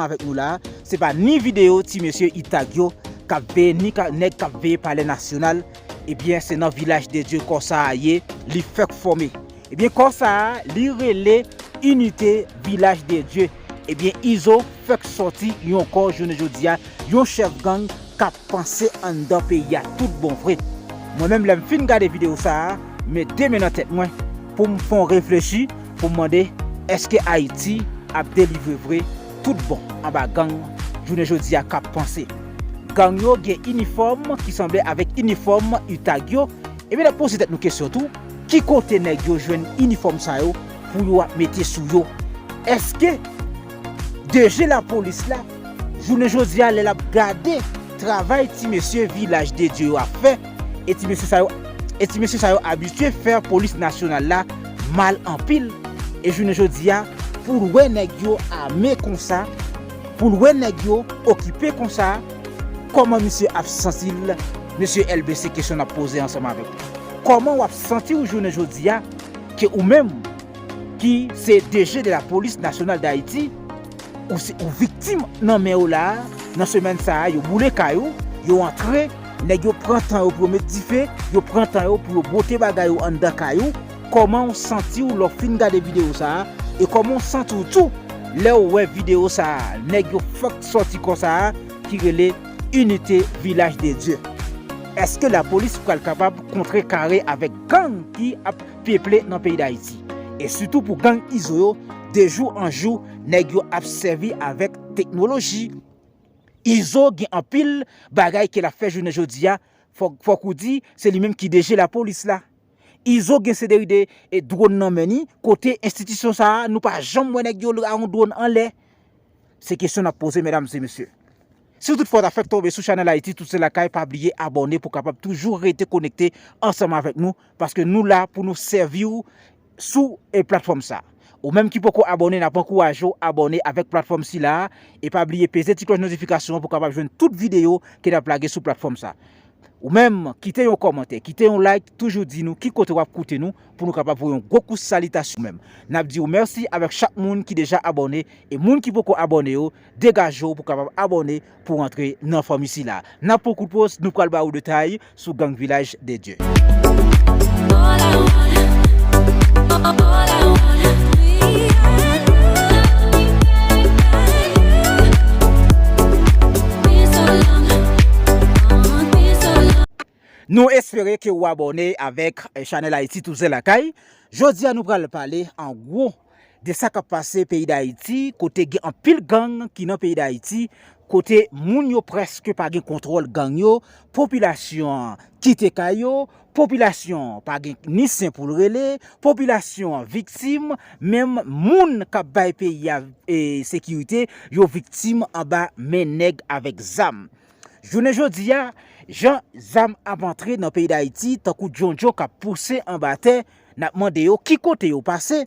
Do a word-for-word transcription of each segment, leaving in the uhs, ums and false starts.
avèk nou la, se pa ni videyo ti mesye Itag yo k ap veye, ni ka, nèg k ap veye Palè Nasyonal. Ebyen, se nan Vilaj de Dye kò sa a ye, li fèk fòme. Ebyen, kò sa a, li rele Inite Vilaj de Dye. Ebyen, Izo fèk sòti yon kò jounen jodi a, yon chèf gang k ap panse anndan peyi a tout bon vre. Mwen menm, lè m fin gade videyo sa a, m met de men nan tèt mwen pou m fè yon reflechi, pou m mande, èske Ayiti ap delivre vre tout bon anba gang jounen jodi a k ap panse? Gang yo gen inifòm ki sanble avèk inifòm Itag yo. Ebyen, n ap poze tèt nou kesyon tou, ki kote nèg yo jwenn inifòm sa yo pou yo ap mete sou yo? Èske D G lapolis la, jounen jodi a, lè l ap gade travay ti mesye Vilaj de Dye yo ap fè, e ti mesye sa yo, e ti mesye sa yo abitye fè polis nasyonal la mal anpil, e jounen jodi a, pou l wè nèg yo ame konsa, pou l wè nèg yo okipe konsa, kòman misye ap santi l? Mesye L B, se kesyon n ap poze ansanm avèk ou. Kòman w ap santi w jounen jodi a, ke ou menm ki se D G de la Police Nationale d'Haïti, ou, se, ou viktim nan men yo la a? Nan semèn sa a, yo boule kay ou, yo antre, nèg yo pran tan yo pou yo met dife, yo pran tan yo pou yo bwote bagay ou anndan kay ou. Kòman w santi w lè w fin gade videyo sa a? E kòman w santi w tou lè w wè videyo sa a, nèg yo fèk sòti kò sa a ki rele Inite Vilaj de Dye? Èske lapolis pral kapab kontrekare avèk gang ki ap peple nan peyi Dayiti? E sitou pou gang Izo yo, de jou an jou, nèg yo ap sèvi avèk teknoloji. Izo gen anpil bagay ke l ap fè jounen jodi a. Fòk, fòk ou di, se li menm ki D G lapolis la. Izo gen se deri de, e, dwòn nan men ni, kote enstitisyon sa a, nou pa janm wè nèg yo la yon dwòn anlè. Se kesyon n ap poze, medam e mesye. Si w tout fwa w ta fèk tonbe sou chanèl Ayiti Tout Se Lakay, pa bliye abòne pou w kapab toujou rete konekte ansanm avèk nou, paske nou la pou nou sèvi w sou, e, platfòm sa. Ou menm ki poko abòne, n ap ankouraje w abòne avèk platfòm sila a, e pa bliye peze ti klòch notifikasyon an pou w kapab jwenn tout videyo ke n ap lage sou platfòm sa. Ou menm, kite yon kòmantè, kite yon like, toujou di nou ki kote w ap koute nou pou nou kapab voye yon gwo kou salitasyon menm. N ap di w mèsi avèk chak moun ki deja abòne, e moun ki poko abòne yo, degaje w pou w kapab abòne pou w antre nan fanmi sila. N ap pran kout poz, nou pral ba ou detay sou gang Vilaj de Dye. Nou espere ke w abòne avèk, eh, chanèl Ayiti Touzen Lakay. Jodi a nou pral pale an gwo de sa k ap pase peyi Dayiti, kote gen anpil gang ki nan peyi Dayiti, kote moun yo prèske pa gen kontwòl gang yo, popilasyon an kite kay yo, popilasyon an pa gen ni sen pou l rele, popilasyon an viktim, menm moun k ap bay peyi a, e, sekirite, yo viktim anba men nèg avèk zam. Jounen jodi a, jan zam ap antre nan peyi Dayiti, tankou djondjon k ap pouse anba tè, n ap mande yo ki kote yo pase,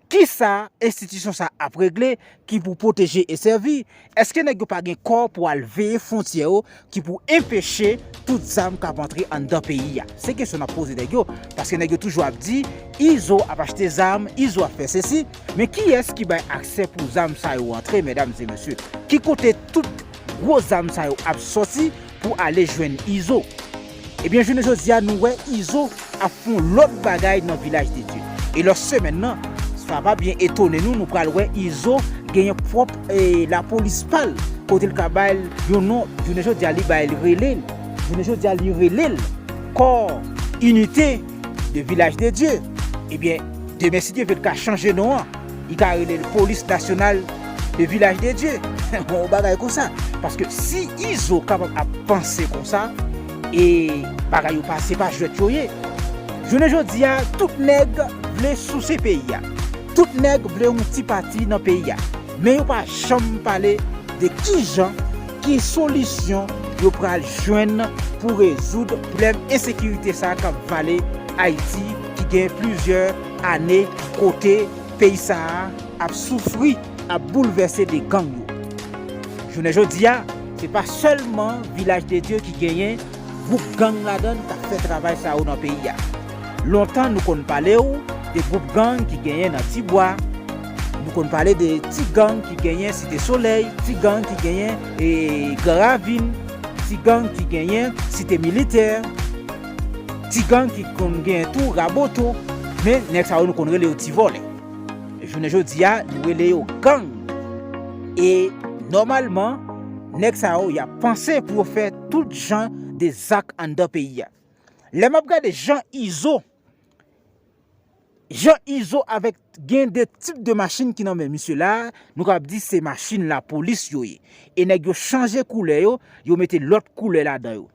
kisa enstitisyon sa ap regle ki pou pwoteje e sèvi? Èske nèg yo pa gen kò pou al veye fwontyè yo ki pou enpeche tout zam k ap antre anndan peyi a? Se kesyon n ap poze nèg yo, paske nèg yo toujou ap di, Izo ap achte zam, Izo ap fè sesi, men kiyès ki bay aksè pou zam sa yo antre, medam e mesye? Ki kote tout gwo zam sa yo ap sòti pou ale jwenn Izo? Ebyen, jounen jodi a, nou wè Izo ap fè yon lòt bagay nan Vilaj de Dye. E lòt semèn nan, sa pa byen etone nou, nou pral wè Izo genyen pwòp, e, lapolis pa l, kote l ka bay l yon non, jounen jodi a, li bay l rele l. Jounen jodi a, li rele l kò Inite de Vilaj de Dye. Ebyen, demen, si Dye vle, l ka chanje non an. Li ka rele l Polis Nasyonal de Vilaj de Dye. Yon bagay konsa. Paske si Izo kapab ap panse konsa, e bagay yo pa, se pa jwèt yo ye. Jounen jodi a, tout nèg vle souse peyi a. Tout nèg vle yon ti pati nan peyi a. Men yo pa janm pale de kijan, ki solisyon yo pral jwenn pou rezoud pwoblèm ensekirite sa k ap vale Ayiti, ki gen plizyè ane kote peyi sa a ap soufri, ap boulvèse de gang yo. Jounen jodi a, se pa sèlman Vilaj de Dye ki genyen gwoup gang ladan l k ap fè travay sa yo nan peyi a. Lontan, nou konn pale w de gwoup gang ki genyen nan Tibwa. Nou konn pale de ti gang ki genyen Site Solèy, ti gang ki genyen e Gran Ravin, ti gang ki genyen Site Militè, ti gang ki konn genyen tou Raboto, men nèg sa yo nou konn rele yo ti vòlè. Jounen jodi a, nou rele yo gang. E nòmalman, nèg sa yo, y ap panse pou yo fè tout jan de zak anndan peyi a. Lè m ap gade jan Izo, jan Izo avèk gen de tip de machin ki nan men misye la, nou kapab di se machin lapolis yo ye. E nèg yo chanje koulè yo, yo mete lòt koulè ladan yo.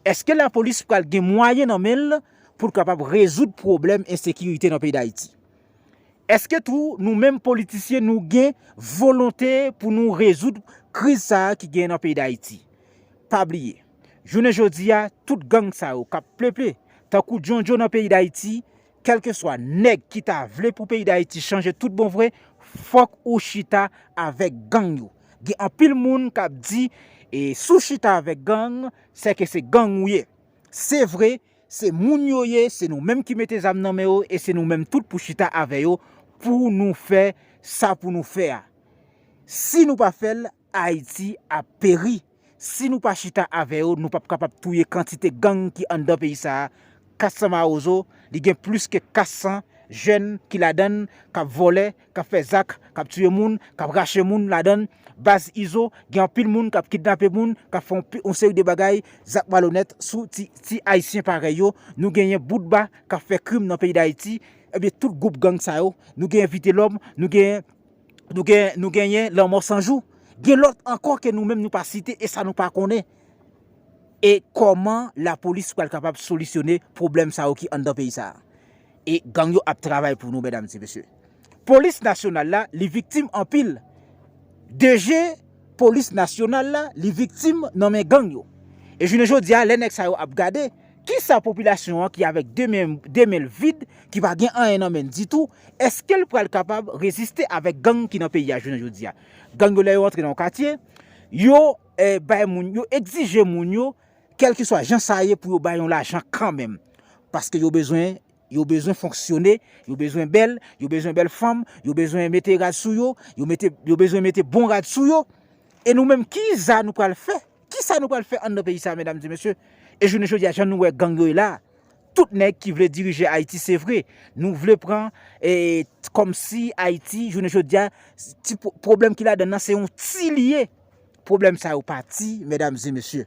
Èske lapolis pral gen mwayen nan men l pou l kapab rezoud pwoblèm ensekirite nan peyi Dayiti? Èske tou nou menm politisyen nou gen volonte pou nou rezoud kriz sa a ki gen nan peyi Dayiti? Pa bliye, jounen jodi a, tout gang sa yo k ap pleple tankou djondjo nan peyi Dayiti, kèlkeswa nèg ki ta vle pou peyi Dayiti chanje tout bon vre, fòk ou chita avèk gang yo. Gen anpil moun k ap di, e si w chita avèk gang, sèke se gang ou ye. Se vre, se moun yo ye, se nou menm ki mete zam nan men yo, e se nou menm tout pou chita avè yo pou nou fè sa pou nou fè a. Si nou pa fè l, Ayiti ap peri. Si nou pa chita avè yo, nou p ap kapab touye kantite gang ki anndan peyi sa a. Kat san Mawozo, li gen plis ke kat san jèn ki ladan l, k ap vòlè, k ap fè zak, k ap tiye moun, k ap rache moun ladan l. Baz Izo, gen anpil moun k ap kidnape moun, k ap fè yon pi- yon seri de bagay, zak malonèt sou ti, ti Ayisyen parèy yo. Nou genyen Boutba k ap fè krim nan peyi Dayiti. Ebyen, tout gwoup gang sa yo, nou genyen Vitelòm, nou genyen, nou genyen, nou genyen Lanmò San Jou. Gen lòt ankò ke nou menm nou pa site e sa nou pa konnen. E kòman lapolis pral kapab solisyone pwoblèm sa yo ki anndan peyi sa a? E gang yo ap travay pou nou, medam e mesye. Polis nasyonal la, li viktim anpil. D G polis nasyonal la, li viktim nan men gang yo. E jounen jodi a, lè nèg sa yo ap gade, kisa popilasyon an ki avèk de men, de men l vid, ki pa gen anyen nan men l ditou, èske l pral kapab reziste avèk gang ki nan peyi a jounen jodi a? Gang yo, lè yo antre nan yon katye, yo, eh, bay moun, yo egzije moun yo, kèlkeswa jan sa ye, pou yo bay yon lajan kanmenm. Paske yo bezwen, yo bezwen fonksyone, yo bezwen bèl, yo bezwen bèl fanm, yo bezwen mete rad sou yo, yo mete, yo bezwen mete bon rad sou yo. E nou menm, kiza nou pral fè? Kisa nou pral fè anndan peyi sa a, medam e mesye? E jounen jodi a, jan nou wè gang yo ye la, tout nèg ki vle dirije Ayiti, se vre, nou vle pran, e, kòmsi Ayiti, jounen jodi a, ti pwo- pwoblèm ki ladan nan, se yon ti li ye. Pwoblèm sa yo pa ti, medam e mesye.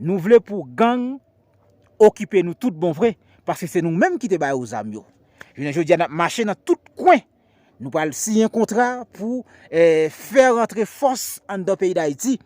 Nou vle pou gang okipe nou tout bon vre, paske se nou menm ki te ba yo zam yo. Jounen jodi a, n ap mache nan tout kwen. Nou pral siyen kontra pou, eh, fè rantre fòs anndan peyi Dayiti.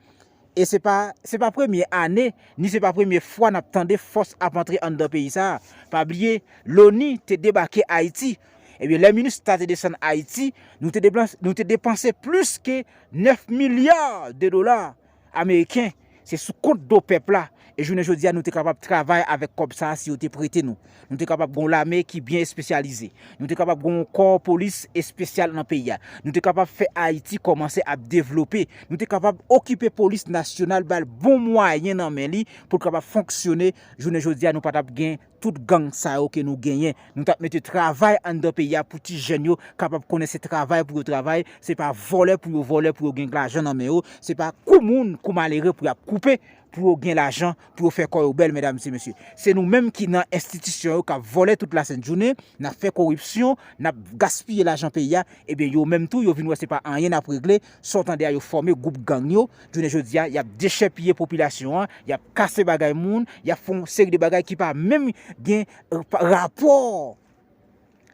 E se pa, se pa premye ane, ni se pa premye fwa n ap tande fòs ap antre anndan peyi sa a. Pa bliye, Loni te debake Ayiti. Ebyen, lè MINUSTAH te desann Ayiti, nou te depans-, nou te depanse plis ke nèf milya de dola ameriken. Se sou kont do pèp la. E jounen jodi a, nou te kapab travay avèk kòb sa a si yo te prete nou. Nou te kapab gon lame ki byen espesyalize. Nou te kapab gon kò polis espesyal nan peyi a. Nou te kapab fè Ayiti kòmanse ap devlope. Nou te kapab okipe polis nasyonal, ba l bon mwayen nan men li pou l kapab fonksyone. Jounen jodi a, nou pa t ap gen tout gang sa yo ke nou genyen. Nou t ap mete travay anndan peyi a pou ti jèn yo kapab konnen se travay pou yo travay, se pa vòlè pou yo vòlè pou yo gen lajan nan men yo, se pa kou moun, kou malere pou y ap koupe pou yo gen lajan, pou yo fè kò yo bèl, medam e mesye. Se nou menm ki nan enstitisyon yo k ap vòlè tout lasent jounen, n ap fè koripsyon, n ap gaspiye lajan peyi a, ebyen, yo menm tou, yo vin wè se pa anyen n ap regle, sa w tande a, yo fòme gwoup gang yo, jounen jodi a, y ap dechèpiye popilasyon an, y ap kase bagay moun, y ap fè yon seri de bagay ki pa menm gen, eh, pa- rapò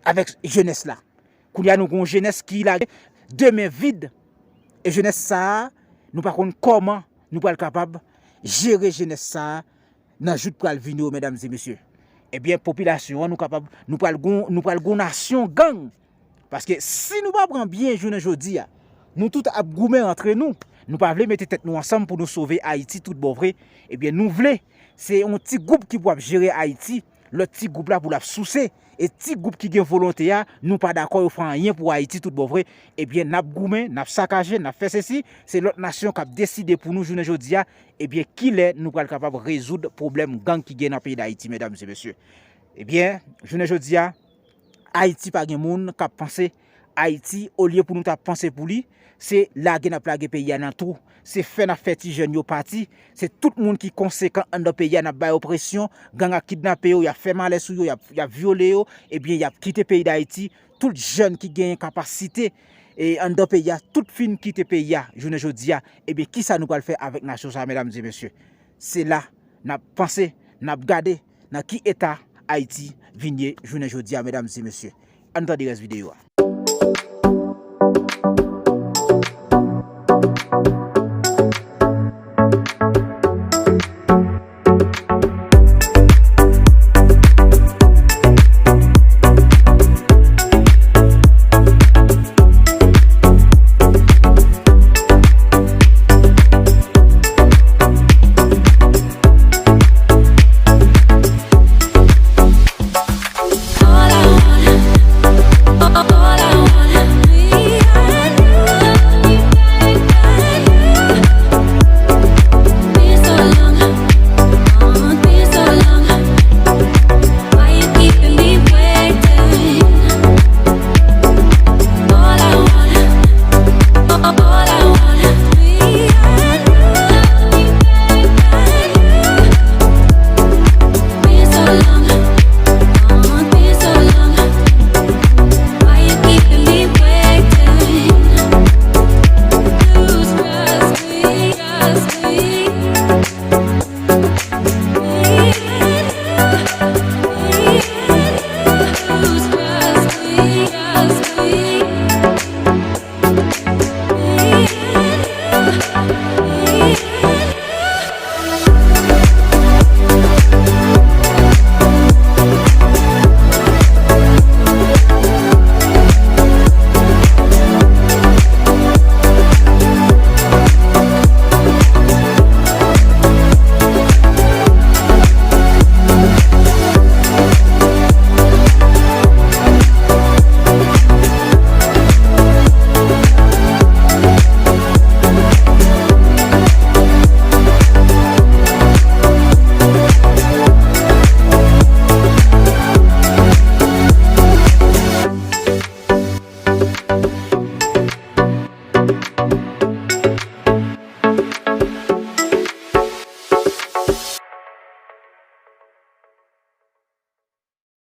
avèk jenès la. Kounye a, nou gen yon jenès ki lage de men vid. E jenès sa a, nou pa konn kòman nou pral kapab jere jenès sa a nan jou k pral vini yo, medam e mesye. Ebyen, popilasyon an, nou kapab, nou pral gon, nou pral gon nasyon gang. Paske si nou pa pran byen jounen jodi a, nou tout ap goumen antre nou. Nou pa vle mete tèt nou ansanm pou nou sove Ayiti tout bon vre. Ebyen, nou vle, se yon ti gwoup ki pou ap jere Ayiti, lòt ti gwoup la pou l ap souse. E ti gwoup ki gen volonte a, nou pa dakò yo fè anyen pou Ayiti tout bon vre. Ebyen, n ap goumen, n ap sakaje, n ap fè sesi. Se lòt nasyon k ap deside pou nou jounen jodi a. Ebyen, kilè nou pral kapab rezoud pwoblèm gang ki gen nan peyi Dayiti, medam e mesye? Ebyen, jounen jodi a, Ayiti pa gen moun k ap panse Ayiti, olye pou nou ta panse pou li, se lage n ap lage peyi a nan twou. Se fè n ap fè ti jèn yo pati. Se tout moun ki konsekan anndan peyi a n ap ba yo presyon. Gang ap kidnape yo, y ap fè malè sou yo, y ap, y ap vyole yo. Ebyen, y ap kite peyi Dayiti. Tout jèn ki genyen kapasite e anndan peyi a, tout fin kite peyi a jounen jodi a. Ebyen, kisa nou pral fè avèk nasyon sa a, medam e mesye? Se la n ap panse, n ap gade nan ki eta Ayiti vin ye jounen jodi a, medam e mesye. Ann tande rès videyo a.